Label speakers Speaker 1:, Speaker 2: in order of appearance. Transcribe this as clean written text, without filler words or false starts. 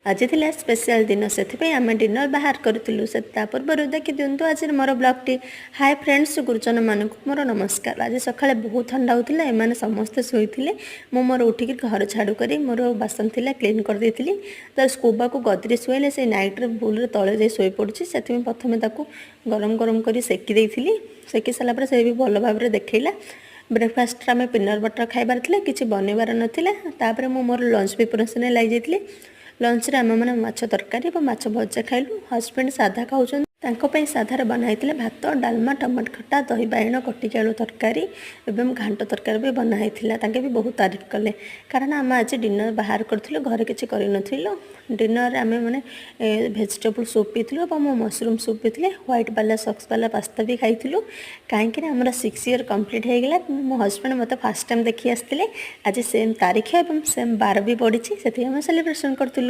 Speaker 1: ଆଜି ଥିଲା ସ୍ପେଶାଲ ଦିନ, ସେଥିପାଇଁ ଆମେ ଡିନର ବାହାର କରିଥିଲୁ। ସେ ତା ପୂର୍ବରୁ ଦେଖିଦିଅନ୍ତୁ ଆଜିର ମୋର ବ୍ଲଗ୍ଟି। ହାଏ ଫ୍ରେଣ୍ଡସ୍, ଗୁରୁଜନମାନଙ୍କୁ ମୋର ନମସ୍କାର। ଆଜି ସକାଳେ ବହୁତ ଥଣ୍ଡା ହେଉଥିଲା। ଏମାନେ ସମସ୍ତେ ଶୋଇଥିଲେ। ମୁଁ ମୋର ଉଠିକି ଘର ଝାଡ଼ୁ କରି ମୋର ବାସନ ଥିଲା କ୍ଲିନ୍ କରିଦେଇଥିଲି। ତ ସ୍କୁବାକୁ ଗଦିରେ ଶୁଆଇଲେ ସେ ନାଇଟ୍ରେ ଭୁଲରେ ତଳେ ଯାଇ ଶୋଇପଡ଼ୁଛି। ସେଥିପାଇଁ ପ୍ରଥମେ ତାକୁ ଗରମ ଗରମ କରି ସେକି ଦେଇଥିଲି। ସେକି ସାରିଲା ପରେ ସେ ବି ଭଲ ଭାବରେ ଦେଖେଇଲା। ବ୍ରେକଫାଷ୍ଟରେ ଆମେ ପିନଟ୍ ବଟର୍ ଖାଇବାର ଥିଲା, କିଛି ବନେଇବାର ନଥିଲା। ତାପରେ ମୁଁ ମୋର ଲଞ୍ଚ ପ୍ରିପାରେସନ୍ରେ ଲାଗିଯାଇଥିଲି। ଲଞ୍ଚରେ ଆମେମାନେ ମାଛ ତରକାରୀ ଏବଂ ମାଛ ଭଜା ଖାଇଲୁ। ହଜବେଣ୍ଡ ସାଧା ଖାଉଛନ୍ତି। ତାଙ୍କ ପାଇଁ ସାଧାରେ ବନା ହେଇଥିଲା ଭାତ, ଡାଲମା, ଟମାଟୋ ଖଟା, ଦହି ବାଇଗଣ, କଟିକି ଆଳୁ ତରକାରୀ ଏବଂ ଘାଣ୍ଟ ତରକାରୀ ବି ବନା ହେଇଥିଲା। ତାଙ୍କେ ବି ବହୁତ ତାରିଫ କଲେ, କାରଣ ଆମେ ଆଜି ଡିନର ବାହାର କରିଥିଲୁ, ଘରେ କିଛି କରିନଥିଲୁ। ଡିନରରେ ଆମେ ମାନେ ଭେଜିଟେବୁଲ୍ ସୁପ୍ ପିଇଥିଲୁ ଏବଂ ମୁଁ ମସରୁମ୍ ସୁପ୍ ପିଇଥିଲି। ହ୍ୱାଇଟ୍ ବାଲା ସସ୍ ବାଲା ପାସ୍ତା ବି ଖାଇଥିଲୁ, କାହିଁକିନା ଆମର 6 ଇୟର୍ କମ୍ପ୍ଲିଟ୍ ହେଇଗଲା। ମୋ ହଜବେଣ୍ଡ ମୋତେ ଫାର୍ଷ୍ଟ ଟାଇମ୍ ଦେଖି ଆସିଥିଲେ। ଆଜି ସେମ୍ ତାରିଖ ଏବଂ ସେମ୍ ବାର ବି ପଡ଼ିଛି, ସେଥିପାଇଁ ଆମେ ସେଲିବ୍ରେସନ୍ କରିଥିଲୁ।